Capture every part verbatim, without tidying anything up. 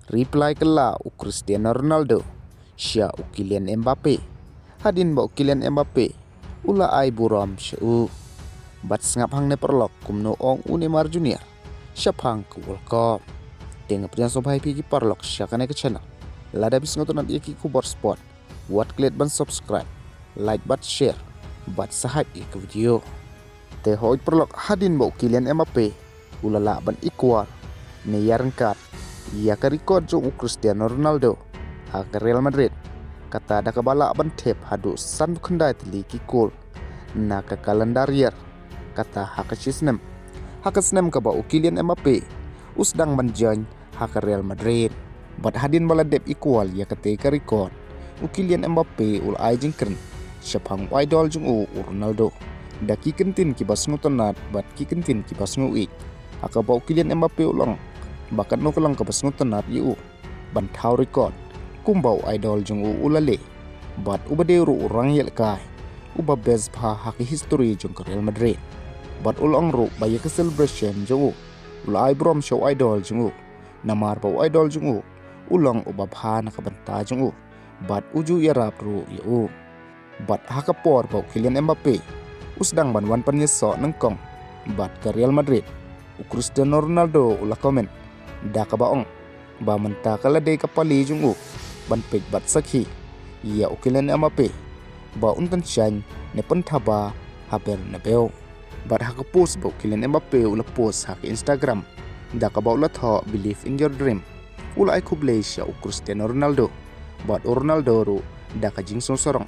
Reply ka la u Cristiano Ronaldo sha u Kylian Mbappe. Hadien ba u Kylian Mbappe u la ai burom sha u. Bad sngap hangne paralok kumno ong u Neymar Junior shaphang ka World Cup. Te nga pdiang sngewbha ïa phi ki paralok sha kane ka channel. Lada phi sngewtynnat ïa ki khubor sport, wat klet ban subscribe, like bad share bad sa hype ïa ka video. Te hooid paralok, hadien ba u Kylian Mbappe u la lah ban equal ne ïaryngkat ïa ka record jong u Cristiano Ronaldo ha ka Real Madrid, kata da kaba lah ban thep haduh sanphew khyndai tylli ki kol na ka calendar year, kata ha ka shi snem. Ha ka snem kaba u Kylian Mbappe u sdang ban join ha ka Real Madrid. Bad hadien ba la dep equal ïa katei ka record, u Kylian Mbappe u la ai jingkren shaphang u idol jong u, u Ronaldo, da ki kyntien kiba sngewtynnat bad ki kyntien kiba sngewieit. Ha kaba u Kylian Mbappe u la ong ba katno ka long kaba sngewtynnat ïa u ban thaw record kumba u idol jong u u la leh. Bad uba dei ruh u rangïalehkai uba best bha ha ka history jong ka Real Madrid. Bad u la ong ruh ba ïa ka celebration jong u, u la ai burom sha u idol jong u, namar ba u idol jong u u long uba bha na ka bynta jong u, bad u ju ïarap ruh ïa u. Bad ha ka por ba u Kylian Mbappe u sdang ban wan pynïasoh nyngkong bad ka Real Madrid, u Cristiano Ronaldo u la comment da kaba ong ba mynta ka la dei ka pali jong u ban peit bad sakhi ïa u Kylian Mbappe ba un pynshaiñ ne pynthaba ha Bernabeu. Bad ha ka post ba u Kylian Mbappe u la post ha ka Instagram da kaba u la thoh Believe in Your Dream, u la ai khublei sha u Cristiano Ronaldo bad u Ronaldo ruh da ka jingsngewsarong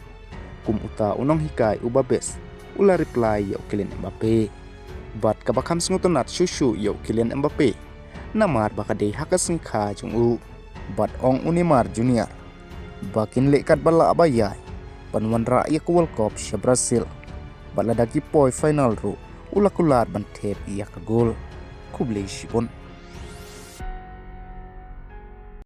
kum uta u nonghikai uba best, u la reply ïa u Kylian Mbappe. Bad kaba kham sngewtynnat shuh shuh ïa u Kylian Mbappe, namar ba ka dei ha ka sngi kha jong u. Bad ong u Neymar Junior ba kin leh katba lah ba ïai ban wanrah ïa ka World Cup sha Brazil. Bad lada ki poi final ruh u la kular ban thep ïa ka gol. Khublei shibun.